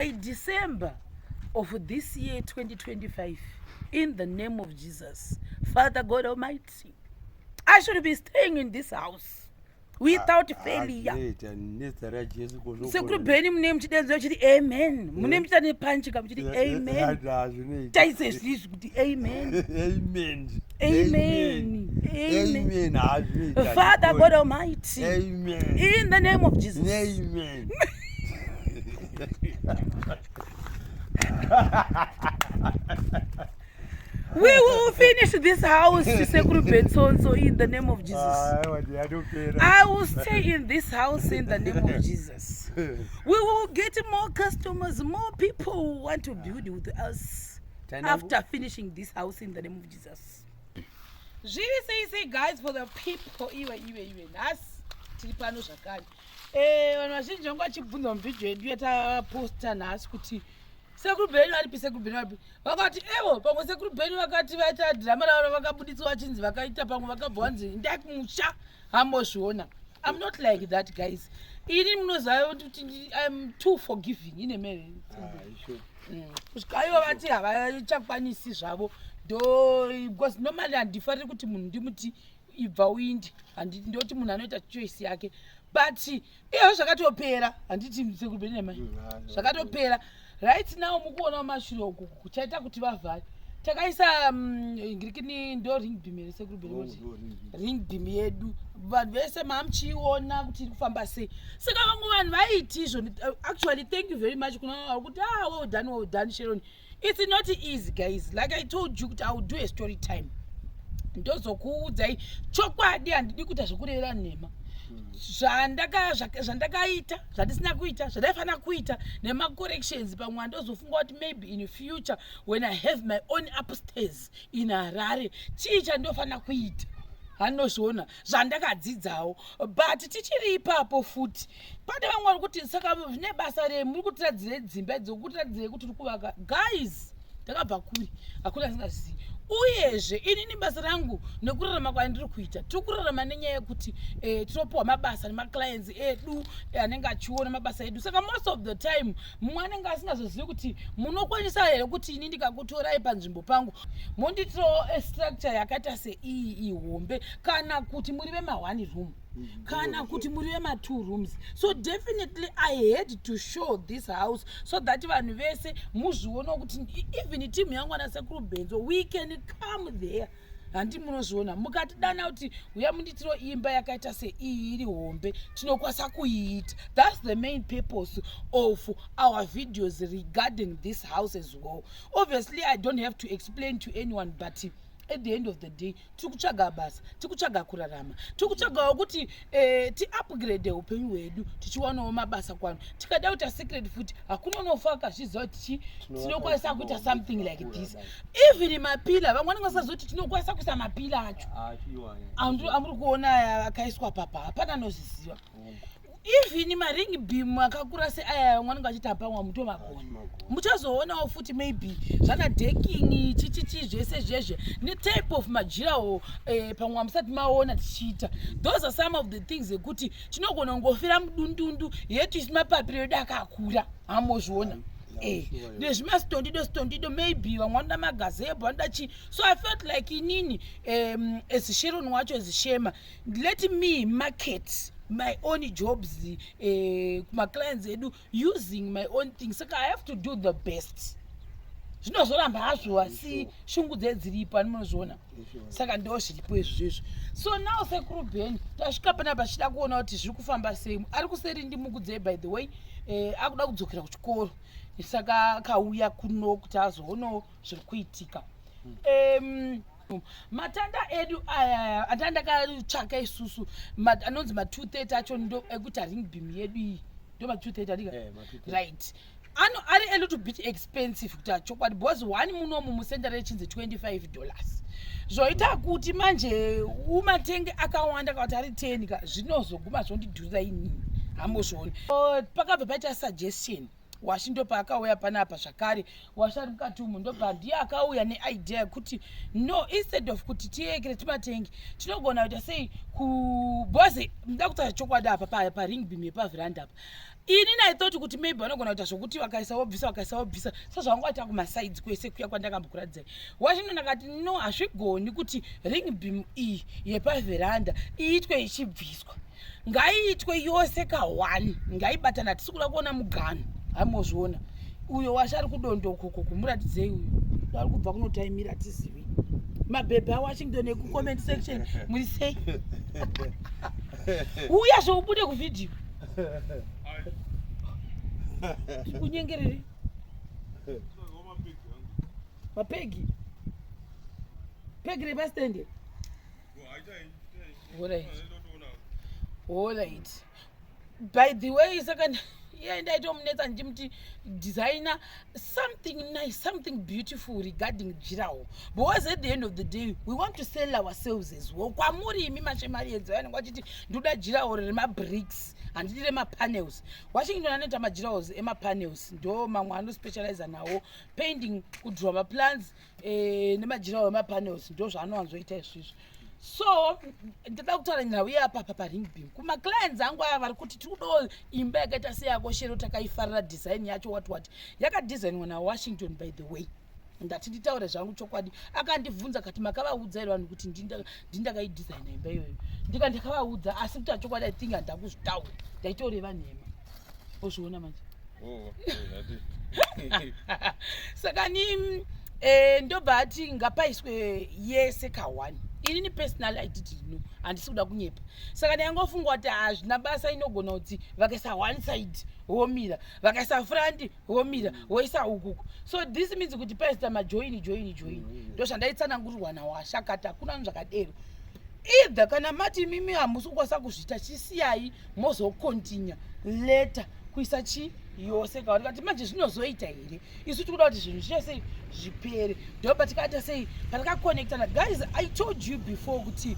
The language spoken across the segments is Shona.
By December of this year 2025, in the name of Jesus, Father God Almighty, I should be staying in this house without ah, failure. Sekuru Beni mune muchidenza muchiti amen. Mune eh. muchita nepanchi ka muchiti eh, eh, amen. Taise zvizvi kuti amen. Amen. Amen. Amen. Amen. Father God Almighty. Amen. In the name of Jesus. Amen. We will finish this house, Sekuru Betsonso, in the name of Jesus. Ah, I will stay in this house in the name of Jesus. We will get more customers, more people who want to build with us after finishing this house in the name of Jesus. Zviri sei sei guys for the people iwe iwe iwe nhasi tiri pano zvakare. Eh, vanhu vazhinji vanga vachibvunza muvhidhiyo yedu yataposta nhasi kuti sekuru bheni varipi sekuru bheni varipi vakati evo pamwe sekuru bheni vakati vaita dhirama ravo vakabuditswa vachinzi vakaita pamwe vakabva vanzi ndai kumusha hambozviona i'm not like that guys ini munoziva kuti i'm too forgiving ine mere ah, mm. kusvika ivo vati havachakwanisi zvavo do because normally handifariri kuti munhu ndimuti ibva uinde handiti ndoti munhu anoita choice yake but iyo zvakatopera handiti sekubenema mm, zvakatopera right now mukuona mumashure uku kuchaita kuti vavhare takaisa mm, ngirikini ndo ring beam here sekuru ring beam yedu vanhu vese mamuchiiona kuti iri kufamba sei saka vamwe vanhu vaiti izvo actually thank you very much kuna vari kuti ah well done well done sharon It's not easy guys like I told you kuti I will do a story time ndozokuudzai chokwadi handidi kuita zvekurevera nhema zvandakaita zvandisina kuita zvandaifanira kuita nemacorrections pamwe andozofunga kuti maybe in future when i have my own upstairs in harare chii chandinofanira kuita handinozviona zvandakadzidzawo but tichiri ipapo futi pane vamwe vari kuti saka zvine basa rei muri kutiradzirei dzimba idzo kutiradzirei kuti uri kuvaka guys ndakabva kuri hakuna asingazivi uyezve inini basa rangu nekurarama kwandiri kuita tiri kurarama nenyaya yekuti eh, tinopiwa mabasa nemaclients edu eh, anenge achiona mabasa edu saka most of the time mumwe anenge asingazozivi kuti munokwanisa here kuti ini ndikakutorai panzvimbo pangu monditirawo structure yakaita seiyi ihombe kana kuti muri vema-one room kana kuti muri vema-two rooms so definitely i had to show this house so that vanhu vese muzvionawo kuti even team yangu ana sekuru benzo we can come there handi munozviona mukatidana kuti uya munditiro imba yakaita seiyi iri hombe tinokwanisa kuiita thats the main purpose of our videos regarding this house as well obviously i don't have to explain to anyone but at the end of the day tiri kutsvaga basa tiri kutsvaga kurarama tiri kutsvagawo kuti eh, tiupgrade upenyu hwedu tichiwanawo mabasa kwano tikada kuita secret futi hakuna unofa akazviziva kuti tinokwanisa kuita something like this even mapila vamwe vanenge vasaziva kuti tinokwanisa kuisa mapila acho amuri kuona aya akaiswa papa hapana anozviziva even maring beam akakura seaya vamwe vanenge vachiti hapamwa mutomagona muchazoonawo futi maybe zvana decking chichichi zvese zvezve netype of majirawo eh, pamwe amusati maona tichiita those are some of the things ekuti tinogona kungofira mudundundu yetu isi mapapiro edu akakura hamozviona eh, nezvimastondido stondido maybe vamwe vanoda magazebo vanoda chii so i felt like inini um, as sharon wacho as shema let me market my own jobs eh, kumaclients edu using my own thing saka i have to do the best zvinozoramba hazvo asi shungu dze dziripo ani munozviona saka ndo zviripo izvo izvo so now sekuru ben tasvika panapa tichida kuona kuti zviri kufamba sei ari kuseri ndimukudzei by the way eh, akuda kudzokera kuchikoro saka akauya kuno kuti azoonawo zviri kuitika um, matanda edu aya atandakatsvaka isusu anonzi ma230 acho ndo ekuti ring beam yedu iyi ndo ma230 adika eh, right ano ari a little bit expensive kuti achokwadi because one munomu musenda rechinzi 25 dollars zvoita kuti manje umatenge akawanda kana kuti ari 10 ka zvinozoguma zvondidhurira inini hamozvioni pakabva paita suggestion Washi ndopaakauya panapa zvakare Washi ari mukati umu ndopa ndiye akauya neidea yekuti no instead of kuti tiyekere timatenge tinogona kuita sei kuboze muda kutaura chokwadi apa paring beam yepavheranda apa Ini I thought kuti maybe vanogona kuita zvokuti vakaisa vobvisa, vakaisa vobvisa, sezvavanga vaita kumasides kwese kuya kwandakambokuratidzai. Washington akati no, hazvigoni kuti ring beam iyi yepavheranda iitwe ichibviswa, ngaiitwe yose ka1, ngaibatana, hatisi kuda kuona muganhu. Hamozviona uyo washa ari kudondokoko, kumuratidzei uyo ari kubva kunotaimira, tizivi mabhebhe aWashington ekucomment section, muri sei? Uya zvoubude kuvhidhiyo, kunyengerere mapegi pegi repastende. Alright, by the way, saka iye ndaitomunetsa ndichimuti designer something nice, something beautiful regarding durawall, because at the end of the day we want to sell ourselves as well kwamuri imi mashemariedzi vanenge vachiti ndoda durawall remabricks, handidi remapanels. Washington anoita madurawalls emapanels, ndo mamwe anospecializa nawo, painting, kudraw maplans nemadurawall emapanels, ndo zvaanowanzoita izvizvo. So ndoda kutaura nhau yeapapa paring beam kumaclients angu aya vari kuti tiri kudawo imba yakaita seyako Shero, takaifarira design yacho, what what, yakadesignwa naWashington. By the way, ndati nditaure zvangu chokwadi, akandibvunza kati makavaudza here vanhu kuti ndindakaidesigna imba iyoyo? Ndika ndakavaudza, asi kuti achokwadi I think handakuzvitaura, ndaitoreva nhema. Ozviona manje. Oh, Saka ni ndobva ati ngapaiswe yese ka1. Inini personally I didn't know, handisi kuda kunyepa. Saka ndaingofunga kuti hazvina basa, inogona kuti vakaisa one side womira, vakaisa front womira, woisa ukuku. So this means kuti paisita majoin join join. Ndo zvandaitsanangurirwa nawashakati hakuna zvinhu zvakadero either. Kana mati mimi hamusi kukwanisa kuzviita, chisiyai, mozocontinue later kuisa chi yose kawa. Tikati manje zvinozoita here? Isu tikuda kuti zvinhu zviite sei? Zvipere. Ndo patikaita sei, patakaconnectana. Guys, I told you before kuti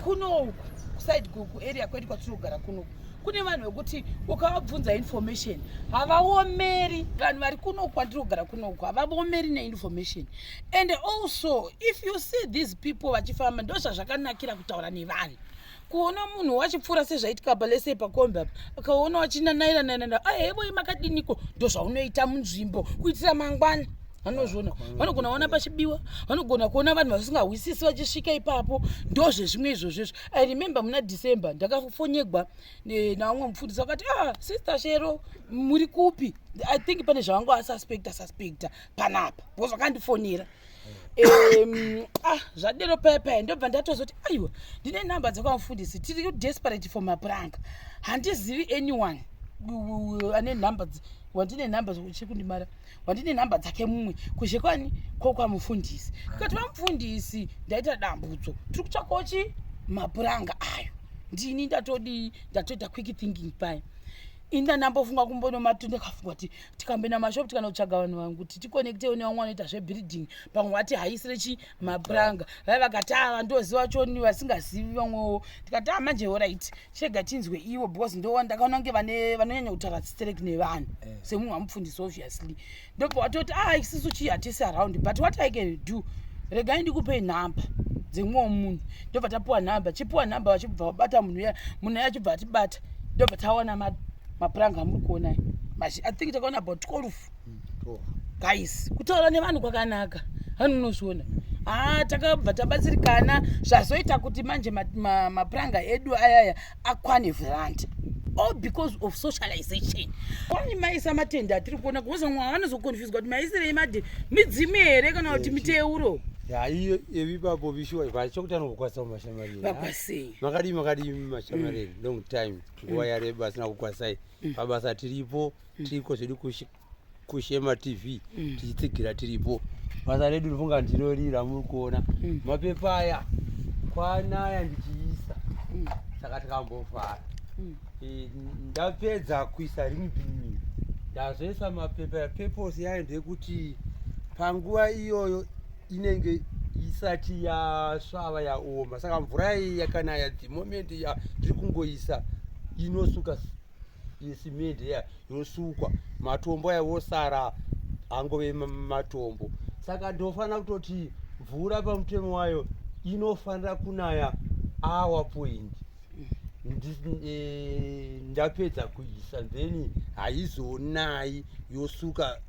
kunoku kuside kuarea kwedu kwatinogara kunoku kune vanhu vekuti ukavabvunza information havaomeri. Vanhu vari kunoku kwatinogara kunoku havavaomeri neinformation. And also if you see these people vachifamba, ndo zvazvakanakira kutaura nevanhu. Kuona munhu wachipfuura sezvaitika palese pakombi apa, akaona wachinanaira naira, ahevoi makadiniko, ndo zvaunoita munzvimbo kuitira mangwana. Vanozviona, vanogona kuona pachibiwa, vanogona kuona vanhu vasingahwisisi vachisvika ipapo. Ndo zvezvimwe izvozvo. I remember muna December ndakafonyegwa navamwe mufundisi, vakati, "Ah, Sister Shero, muri kupi?" I think pane zvavanga vasuspecta suspecta panapa because vakandifonera. Ah, zvadero paya paya ndobva ndatozoti aiwa, ndine nhamba dzekwamufundisi, tiri desperate for mapuranga, handizivi anyone ane nhamba wandine nhamba chekundimara, wandine nhamba dzake mumwe kuzhe kwani kokwamufundisi. Tikati vamufundisi, ndaita dambudzo, tiri kutsvakawo chi mapuranga ayo. Ndini ndatodii, ndatoita quick thinking paya. Inda ndambofunga kumbonomati, ndakafunga kuti tikambe namashopu tikanotsvaga vanhu vangu kuti ticonnectewo nevamwe vanoita zvebuilding, pamwe vati haisire chi mapuranga. Vai vakati ava ndoziva choni, vasingazivi vamwewo. Tikati a manje alright, chega tinzwe ivo because ndo ndakaona kunge vane vanonyanya kutaura sterek nevanhu semunhu wamufundisi obviously. Ndobva watoti a isusu chii hatisi around, but what I can do, regai ndikupei nhamba dzemumwe munhu. Ndobva tapiwa nhamba, chipiwa nhamba, vachibva vabata munhu uya, munhu uya achibva atibata, ndobva tawana mapuranga amuri kuonai. I think takaona about 12. Guys, kutaura nevanhu kwakanaka, hani unozviona? Ah, takabva tabatsirikana, zvazoita kuti manje mapuranga edu ayaya akwane vheranda, all because of socialization. Wani maisa matende atiri kuona kuoza mwe vanozoconfuswa kuti maisirei made midzimu here kana kuti miteuro. Ya, iyo ipapo vishuwa vachokuti anokukwanisa mumashamareni. Vakwasei? Makadii, makadii mashamareni? Long time, nguva yareba asina kukwasai pabasa. Tiripo, tiriko zvedu kuShema TV, tichitsigira, tiripo. Basa redu rifunga ndirori ramuri kuona, mapepa aya kwanaya ndichiisa. Saka tikambovhara. Ndapedza kuisa ring beam, ndazoisa mapepa. Yapurpose yayo ndeyekuti panguva iyoyo inenge isati yasvava yaoma, saka mvura iyi yakanaya, the moment yatiri kungoisa inosuka simende iya, yosukwa, matombo aya wosara angove matombo. Saka ndofanira kutoti mvura pamutemo wayo inofanira kunaya hour point. Ndapedza kuisa, then haizonayi, yosuka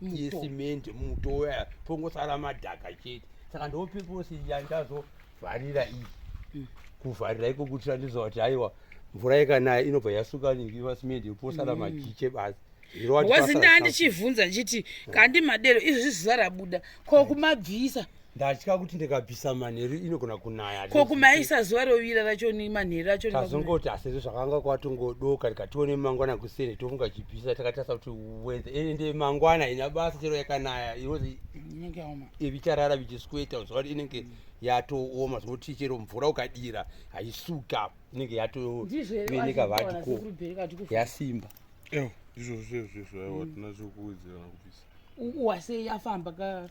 yesimende muto uya, pongosara madhaka chete. Saka ndo purpose yandazovharira iyi. Kuvharira iko kuitira ndiziva kuti aiwa, mvura ikanaya inobva yasuka simende, posara majiche basi. Zvirova kuti Wazi pasara ndandichivhunza ndichiti kandi madero izvozvi zuva rabuda, ko kumabvisa? Ndatya kuti ndikabvisa manheru inogona kunaya. Ko kumaisa zuva rovira racho ni manheru acho? Tazongoti asezvo zvakanga kwatongodoka, tikatione mangwana kuseni tofunga chibvisa. Takatarisa kuti wedze ende mangwana ina basa, chero yakanaya inozi Inenge yaoma. Ivicharara vichisweta zuva, inenge yatooma zvokuti chero mvura ukadira haisuka, inenge yatoveneka vatiko yasimba. Ewo, izvozvo izvozvo, aiwa, tina chokuwedzera kana kubvisa. Wase yafamba ka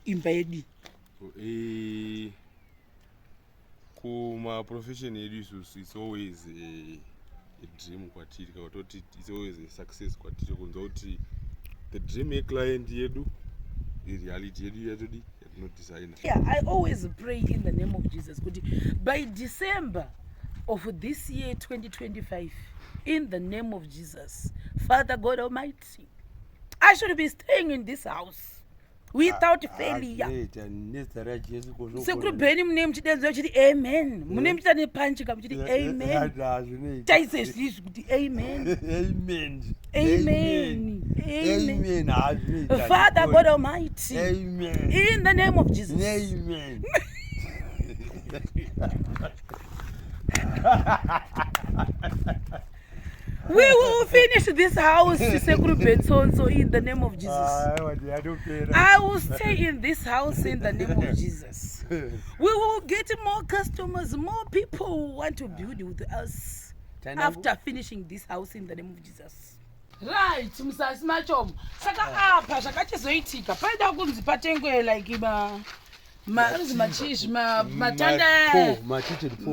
imba yedu. Kumaprofession edu isusu, it's always a dream kwatiri, kana kutoti it's always a success kwatiri kunzwa kuti the dream yeclient yedu ireality yedu yatodi yatinodesigna. Yeah, I always pray in the name of Jesus kuti by December of this year 2025, in the name of Jesus, Father God Almighty, I should be staying in this house without failure. Zvinoita nezita raJesu. Sekuru Bheni, mune muchidenza muchiti amen, mune muchiita nepanchika muchiti amen. Zvinoita. Taise zvizvi kuti amen. Amen. Amen, amen. Amen. Hazvinoita. Father God Almighty, Amen. in the name of Jesus. Amen. We will finish this house, Sekuru Betsonso, in the name of Jesus. Aiwa, ndiyatopera. I will stay in this house in the name of Jesus. We will get more customers, more people who want to build with us after finishing this house in the name of Jesus. Right, musasi machomo. Saka apa zvakachizoitika, paida kunzi patengwe like anonzi machizvi matanda,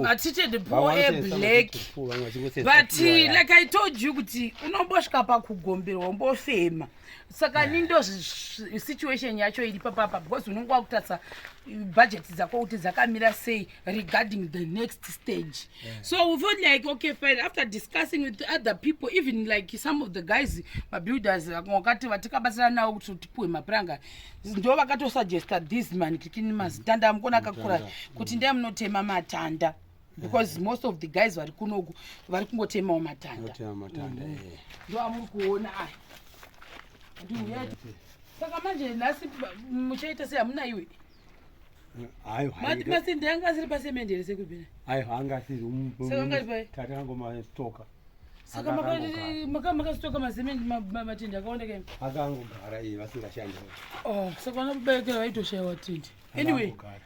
matreated pole eblack, but like I told you kuti unombosvika pakugomberwa, umbofema. Saka ni ndo situation yacho iri papapa, because unonge wakutarisa budget dzako kuti dzakamira sei regarding the next stage. So we felt like, okay, fine, after discussing with other people, even like some of the guys, mabuilders wakati vatikabatsira navo kuti tipuwe mapuranga, ndo vakatosuggesta this man kikini mazitanda amukona akakura kuti ndiye munotema matanda, because most of the guys vari kunoku vari kungotemawo matanda. Notema matanda. Ndo amuri kuona aya. Ndiuya. Saka manje nhasi muchaita sei? Hamuna iwe. Aiwa. Masinde anga asiri pasemende here, sekubhina? Aiwa, anga asiri. Saka anga ari pai? Tatangomastoka. Saka makasitoka masemende, matende akawanda kaimi? Akangogara iye vasingashandi. Oh, saka vana babaekera vaitoshayiwa tende anyway. Akangogara.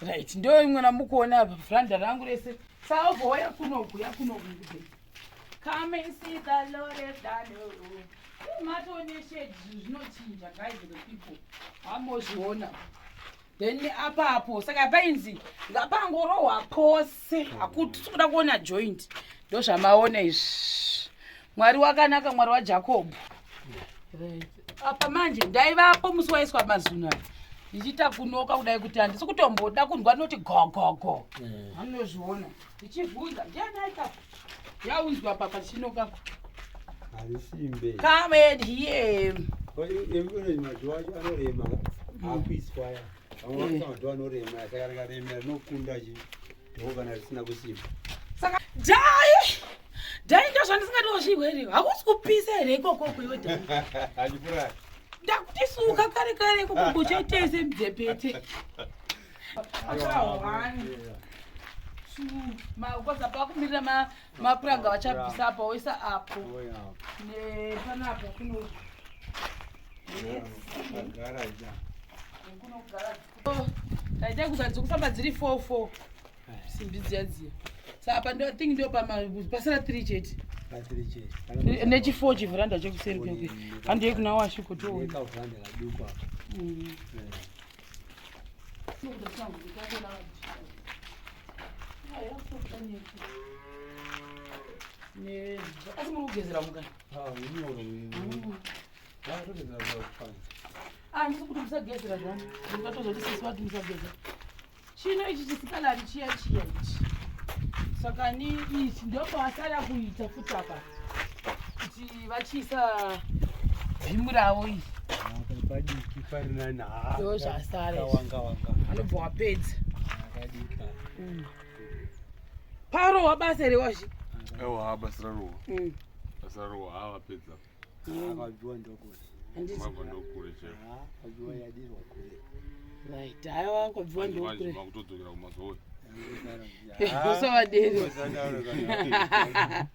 Right, ndo imwe namukuona apa, vhuranda rangu rese. Saobva waya kunoku, yakunoku. Come and see the Lord has done. Matone shed, zvinochinja, guys, the people amozviona. Then apapo saka painzi ngapangorohwa pose, hakuti kuda kuona joint. Ndo zvamaona izvi. Mwari wakanaka, Mwari waJakobho. Right. Apa manje ndaivapo musi waiswa mazunhu aya, ndichiita kunoka kudai kuti handisi kutomboda kunzwa noti gogogo. Anozviona ndichivhunza ndiani aita yaunzwa papa tichinokapa. Harisimbe. Come and hear. Mazuva acho anorema akuiswa aya, vamwe vakuisa mazuva anorema, saka rikaremera rinokunda chi dhoo kana risina kusimba. Saka dhai dhai, ndo zvandisingati here, hakusi kupisa here ikokoko iwe dhai? Handipurari. Ndakuti suka kare kare ikokoko chaitese mudzepete. One, two, kwaza pakumirira mapuranga vachabvisa apa, woisa apo nepanapa kuno. Garaja. Taita kuza dzikufamba dziri four four, simbi dziya dziya. Saka pa I think ndo pasara three chete. Pasiri chete. Nechi4 chivhuranda chekuseri kwekwe, handei kuna washiko toona. Nekavhuranda kaduku apa. Asi muri kugezera mukana? Unyoro. Vatogezera kupanze. Handisi kuti musagezera zvano, ndingatozoti sisi vati musagezera. Chino ichi chisikalari chiya chiya ichi. Saka ni ichi ndopavasara kuita futi apa kuti vachiisa bhimu ravo iri. Apa padiki pari nani. Ndo zvasara izvi. Wanga wanga. Anobva wapedza. Akadika. Parohwa basa here wazvi? Aiwa, basa rarohwa. Basa rarohwa, ha, vapedza. Akabviwa ndokure. Handiti? Mabva ndokure chaivo. Akabviwa yadirwa kure. Right, haiwa, kwabviwa Manje manje ndokure. makutodzokera kumazowe. Usavadere. Usadaura kana.